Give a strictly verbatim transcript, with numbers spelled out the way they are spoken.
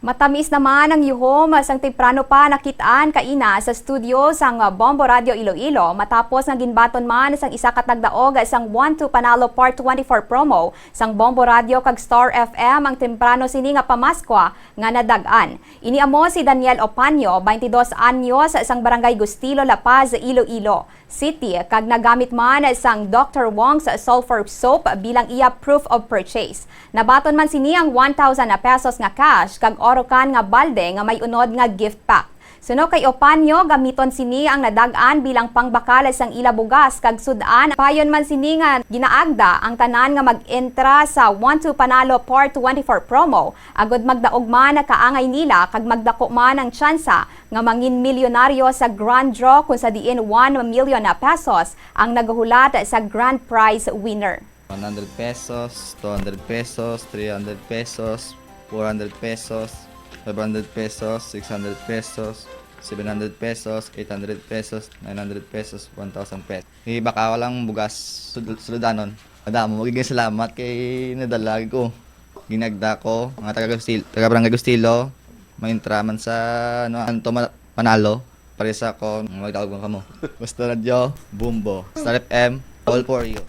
Matamis naman ang yuhom sang temprano pa nakit-an kaina sa studio sang Bombo Radio Iloilo, matapos nga ginbaton man sang isa ka tagdaog sang One Two Panalo Part twenty-four promo sang Bombo Radio kag Star F M ang temprano sini nga pamaskwa nga nadag-an. Ini amo si Daniel Opanyo, twenty-dos anyos, sang Barangay Gustilo, La Paz, Iloilo City, kag nagamit man sang Doctor Wong's sulfur soap bilang iya proof of purchase. Nabaton man sini ang one thousand na pesos nga cash kag oro can nga balde nga may unod nga gift pack. Suno kay Opanyo, gamiton sini ang nadag-an bilang pangbakal sang ila bugas kag sud-an. Payon man sini nga ginaagda ang tanan nga mag-entra sa One Two Panalo Part twenty-four promo, agod magdaog man kaangay nila kag magdako man ang tsansa nga mangin milyonaryo sa grand draw, kung sa diin one million na pesos ang nagahulat sa grand prize winner. One hundred pesos, two hundred pesos, three hundred pesos, four hundred pesos, five hundred pesos, six hundred pesos, seven hundred pesos, eight hundred pesos, nine hundred pesos, one thousand pesos. Ibaka ko lang bugas sud- suludanon. Madamo, magiging salamat kay nadala ko. Ginagda ko, mga taga Gustil, taga Barangay Gustilo, maintra man sa ano, Anto Ma- Panalo, pares ako, magdaog man kamo. Basta radyo, Bumbo, Star F M, all for you.